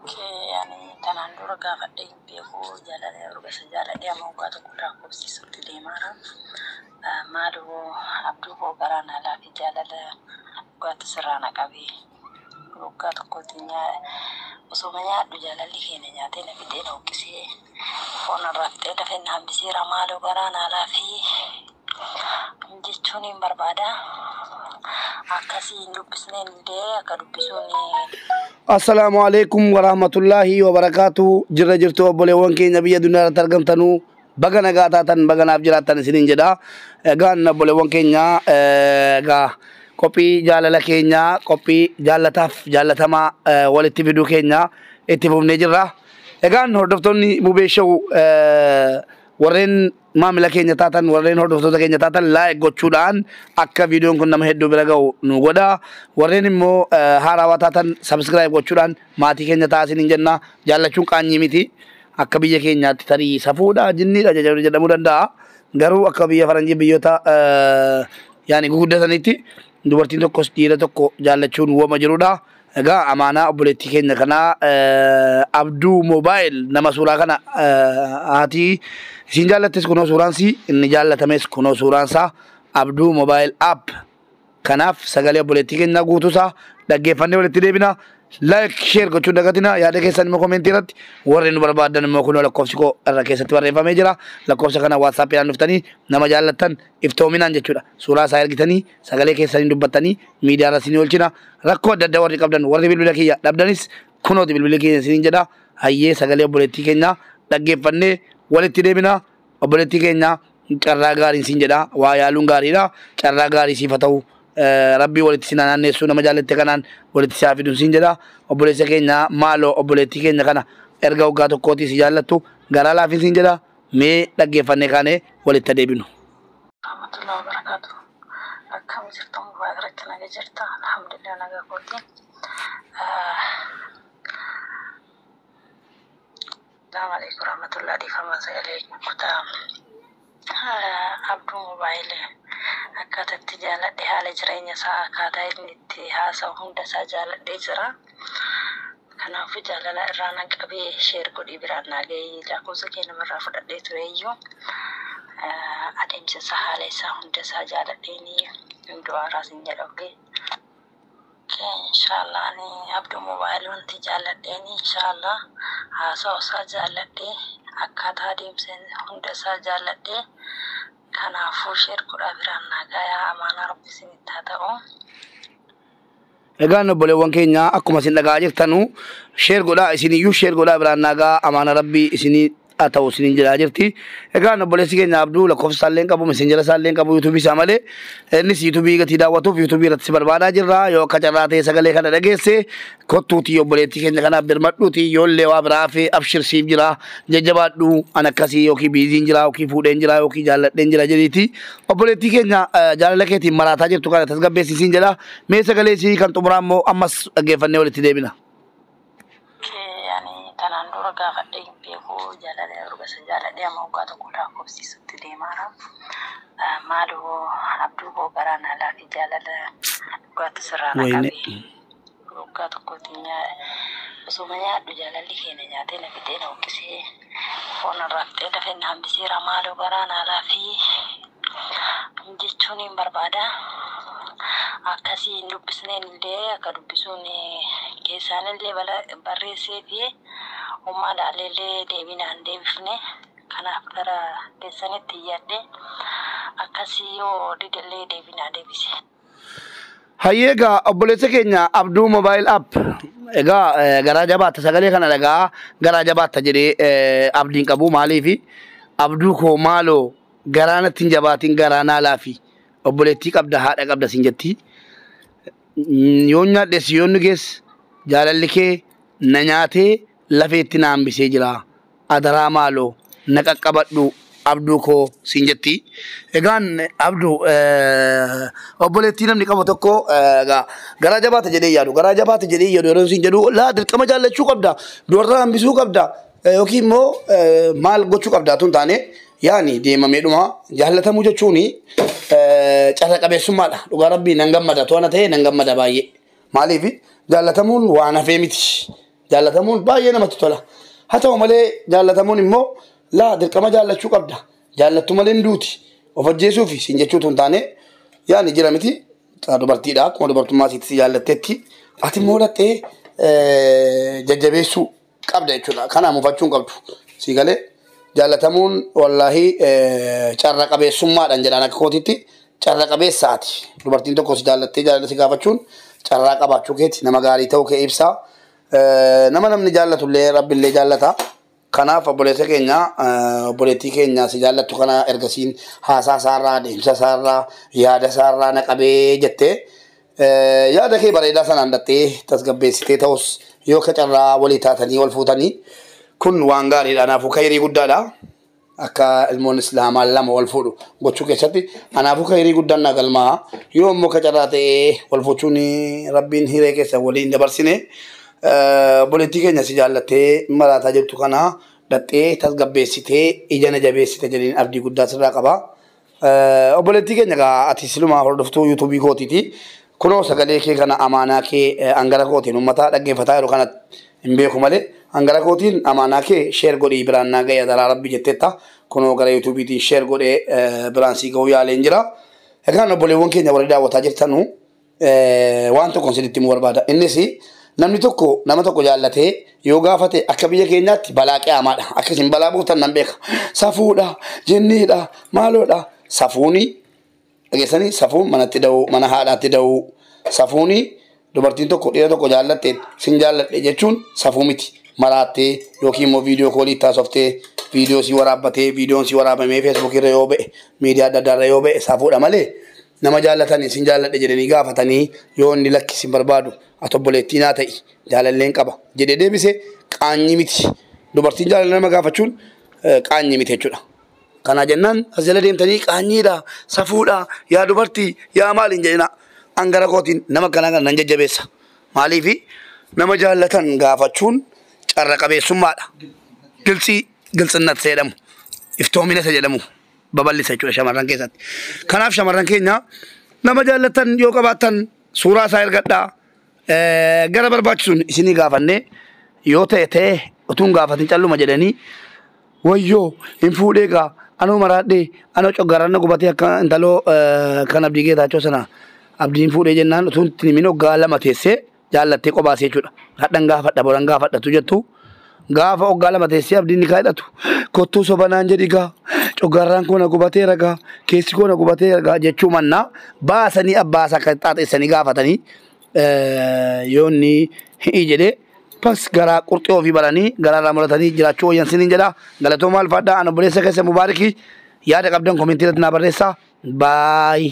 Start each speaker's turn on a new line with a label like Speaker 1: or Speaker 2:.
Speaker 1: Ani tanaan dura gaafadhee hin beeku, jaalala yeroo isa jaaladhee amma waggaa tokko lakkoofsisutti deemaara. Maaloo abduu koo, garaa na laafi, jaalala dhugaatti sirraa na qabee waggaa tokkotti osuma nyaadhu jaalalli keenya nyaatee na fixee, na huqqisee, foon irraa fixee, lafee na hambiseera. Maaloo garaa na laafi jechuun hin barbaada. Akkasii hin dubbisneen illee akka dubbisuun.
Speaker 2: Assalaamu alaikum warahmatullaahi wabarakaatu. Jirra jirtu obboleewwan keenya biyya duniyaa irratti argamtanuu? Baga nagaa taatan, baga naaf jiraattan isiniin jedha. Egaan obboleewwan keenya, egaa qophii jaalala keenya, qophii jaallataaf jaallatamaa walitti fiduu keenya itti fufnee jirra. Egaan hordoftoonni Mubee Show, warreen maamila keenya taatan, warreen hordoftoota keenya taatan, like gochuudhaan akka viidiyoon kun nama hedduu bira ga'u nu godha. Warreen immoo haarawaa taatan subscribe gochuudhaan maatii keenya ta'aa isiniin jenna. Jaallachuun qaanyii miti. Akka biyya keenyaatti tarii safuudha, jinniidha jedhamuu danda'a. Garuu akka biyya faranjii, biyyoota yaani guguddatanitti, dubartiin tokkos dhiira tokko jaallachuun wama jirudha. Egaa amaanaa obboleettii keenya kanaa, Abduu Moobaayil, nama suuraa kana haati isiin jaallattes kunoo suuraan si, inni jaallatames kunoo suuraan isaa, Abduu Moobaayil app. Kanaaf sagalee obboleettii keenya guutuusaa dhaggeeffannee walitti deebina. Like, share gochuun dagatina. Yaada keessan immoo commentii irratti, warri nu barbaadan immoo kunoo lakkoofsi koo irra keessatti barreeffamee jira. Lakkoofsa kana WhatsAppiidhaan dhuftanii nama jaallattan iftoominaan jechuudha. Suuraa isaa ergitanii, sagalee keessanii dubbattanii, miidiyaa irra isinii oolchina. Rakkoo adda addaa warri qabdan, warri bilbila kiyya dhabdanis, kunooti bilbilli keenya isiniin jedha. Hayyee, sagalee obboleettii keenya dhaggeeffannee walitti deebina. Obboleettii keenya, carraa gaarii siin jedha. Waa yaaluun gaariidha. Carraa gaarii siif haa ta'u. Rabbii walitti si naanneessuu, nama jaallatte kanaan walitti si haa fidu siin jedha. Obboleessa keenya, maaloo obboleettii keenya kana erga waggaa tokkootii si jaallattu garaa laafin siin jedha. Mee dhaggeeffannee kaanee walitti deebinu.
Speaker 1: Rahmatullahi wabarakatuh. Akkam jirtu mubaarak, naga jirta? Alhamdulillah, naga kootiin. Assalamu alaikum warahmatullahi, dhiifama sagalee kutaa. Abduu Moobaayil akkaataa itti jaaladhe, haala jireenya isaa, akkaataa inni itti haasa'u hunda isaa jaaladhee jira. Kanaafuu jaalala irraa nan qabee, share godhii biraan naa gahee, lakkoofsa kee namarraa fudhadhee tureyyuu, adeemsa isaa, haala isaa hunda isaa jaaladheenii du'aaraas hin jedha. Inshallah, ani Abduu Moobaayil wanti jaalladheeni, inshallah, haasa'u isaa jaalladhee, akkaataa adeemsa hunda isaa jaalladhee, kanaafuu share godhaa biraan naa gayaa. Amaanaa rabbi isinitti haa ta'u.
Speaker 2: Egaan obboleewwan keenya, akkuma isin dhagaa jirtanu, share godhaa, isiniyyuu share godhaa biraan naagaa, amaana rabbii isinii haa ta'u isiniin jedhaa jirti. Egaan obboleessi keenya Abduu lakkoofsa isaallee hin qabu, messenjera isaallee hin qabu, YouTubeii isaa malee. Innis YouTubeii gatii daawwatuuf YouTubeii irratti si barbaadaa jirra. Yoo akka carraa ta'e sagalee kana dhageesse, kottuutii obboleettii keenya kanaaf birmadhuuti. Yoollee waa biraa fi abshir, siif jira, jajjabaadhu, an akkasii yookiin busyn jira yookiin fuudheen jira yookiin jaalladheen jira jedhiiti. Obboleettii keenya jaalala keetiin maraataa jirtu kana tasgabbeessisiin jedha. Mee sagalee isii kan xumuraa immoo ammas dhaggeeffannee walitti deebina.
Speaker 1: Ani tanaan dura gaafadhee hin beeku, jaalala yeroo isa jaaladhee amma waggaa tokko lakkoofsisutti deemaara. Maaloo abduu koo, garaa na laafi, jaalala dhugaatti sirraa na qabee waggaa tokkotti osuma nyaadhu jaalalli keenya nyaatee na fixee, na huqqisee, foon irraa fixee, lafee na hambiseera. Maaloo garaa na laafi jechuun hin barbaada. Akkasii hin dubbisneen illee akka dubbisuun keessaan illee barreessee fi uumaa laallee illee deebinaan deebifne. Kanaaf gara keessanitti iyyadhe, akkasii yoo didellee deebinaa deebise.
Speaker 2: Hayyee, egaa obboleessa keenya Abduu Moobaayil app, egaa garaa jabaatta, sagalee kana dhagaa garaa jabaatta jedhee abdiin qabu. Maaliifi, abduu koo, maaloo garaa natti hin jabaatin, garaa naa laafi, obboleettii qabda, haadha qabda sin jetti. Yoon nyaadhes yoon dhugees jaalalli kee na nyaatee lafeetti na hambisee jira. Adaraa maaloo na qaqqabadhu, abduu koo siin jetti. Egaan abduu, obboleettii namni qabu tokko egaa garaa jabaata jedhee yaadu, garaa jabaata jedhee yaadu yeroo siin jedhu, laa dirqama jaallachuu qabda, dubarraa hambisuu qabda, yookiin immoo maal gochuu qabda tun taane, yaani deemameedhuma jaallatamuu jechuun carra qabeessummaadha. Dhugaa rabbii nan gammada, to'ana ta'e nan gammada baay'ee. Maaliif, jaallatamuun waan hafee miti. Jaallatamuun baay'ee namatti tola. Haa ta'u malee jaallatamuun immoo laa dirqama jaallachuu qabda. Jaallattu malee hin duuti. Of ajjeesuufi siin jechuutu hin taane yaani jira miti. Dubartiidha akkuma dubartummaa sitti si jaallatteetti. Ati immoo dhattee jajjabeessuu qabda jechuudha. Kana mufachuu hin qabdu. Sii galee jaallatamuun wallaahi carra qabeessummaadhaan jedhaan akka kootitti carra qabeessaati. Dubartiin tokko si jaallattee jaalala si gaafachuun carraa qabaachuu keeti nama gaarii ta'uu kee ibsa. Nama namni jaallatullee rabbillee jaallata. Kanaaf obboleessa keenya obboleettii keenya si jaallattu kana ergasiin haasaa isaarraa deemsa isaarraa yaada isaarraa na qabee jettee yaada kee bareedaa sanaan dhattee tasgabbeessitee ta'us yoo akka carraa walii taatanii wal fuutanii kun waan gaariidha. Anaafuu kayrii guddaadha. Akka ilmoon islaamaa lama wal fuudhu gochuu keessatti anaafuu kayrii guddaan na galmaa. Yoo immoo akka carraa ta'ee wal fuuchuun rabbiin hiree keessa waliin dabarsine obboleettii keenya si jaallattee maraataa jirtu kana dhattee tasgabbeessitee ija na jabeessite jedheen abdii guddaa sirraa qaba. Obboleettii keenya gaa ati silumaa hordoftuu yuutuubii kootiiti. Kunoo sagalee kee kana amaanaa kee hangara kootiin uummata dhaggeeffataa yeroo kana hin beeku malee hangara kootiin amaanaa kee sheer godhii biraan naa ga'e adaraa rabbi jetteetta. Kunoo gara yuutuubiitiin sheer godhee biraan sii ga'uu yaaleen jira. Egaan obboleewwan keenya warri daawwataa jirtanu waan tokko isinitti himuu barbaada. Innis namni tokko nama tokko jaallatee yoo gaafate akka biyya keenyaatti balaa qiyamaadha. Akka isin balaa buutan nan beeka. Safuudha, jinniidha, maaloodha. Safuuni dhageessanii safuun manatti da'uu, mana haadhaatti da'uu. Safuuni dubartiin tokko dhiira tokko jaallatte sin jaalladhe jechuun safuu miti. Maraattee yookiin immoo viidiyoo koolii taasoftee viidiyoo si waraabbatee viidiyoon si waraabamee feesbuukii irra yoo ba'e miidiyaa adda addaa irra yoo ba'e safuudha malee nama jaallatanii sin jaalladhe jedhanii gaafatanii yoo inni lakki sin barbaadu ati obboleettii naa ta'i jaalalleen qaba jedhee deebise qaanyii miti. Dubartiin jaalala nama gaafachuun qaanyii miti jechuudha. Kana jennaan as jala deemtanii qaanyiidha, safuudha, yaa dubartii, yaa maal hin jedhina. Angara kootiin nama akkanaa kana nan jajjabeessa. Maaliifi nama jaallatan gaafachuun carra qabeessummaadha. Giltsii giltsinnat isa jedhamu, iftoomina isa jedhamu babal'isa jechuudha shamarran keessatti. Kanaaf shamarran keenya nama jaallatan yoo qabaattan suuraa isaa ergadhaa. Gara barbaachisuun isinii gaafannee yoo ta'e ta'e utuu hin gaafatin calluma jedhanii wayyoo hin fuudhee gaa anoo maraadhee anoo coggaaraan na gubatee akka intaloo kan Abdii Geetaachoo sana Abdiin fuudhee jennaan utuu hin himin hoggaa lama teessee jaallattee qobaasee jechuudha. Hadhan gaafadha boran gaafadhatu jettu gaafa hoggaa lama teessee Abdiin ni kaadhatu kottuu sobanaan jedhi gaa coggaarraan koo na gubateera gaa keessi koo na gubateera gaa jechuu mannaa baasanii abbaasaa akka xaaxeessanii gaafatanii yoo inni hi'i jedhee pas garaa qurxii ofii baranii garaarraa muratanii jiraachuu wayyan siniin jedha. Galatoomaa alfaadhaa an obboleessa keessa Mubaariki yaada qabdan komentii irratti naa barreessaa. Baay.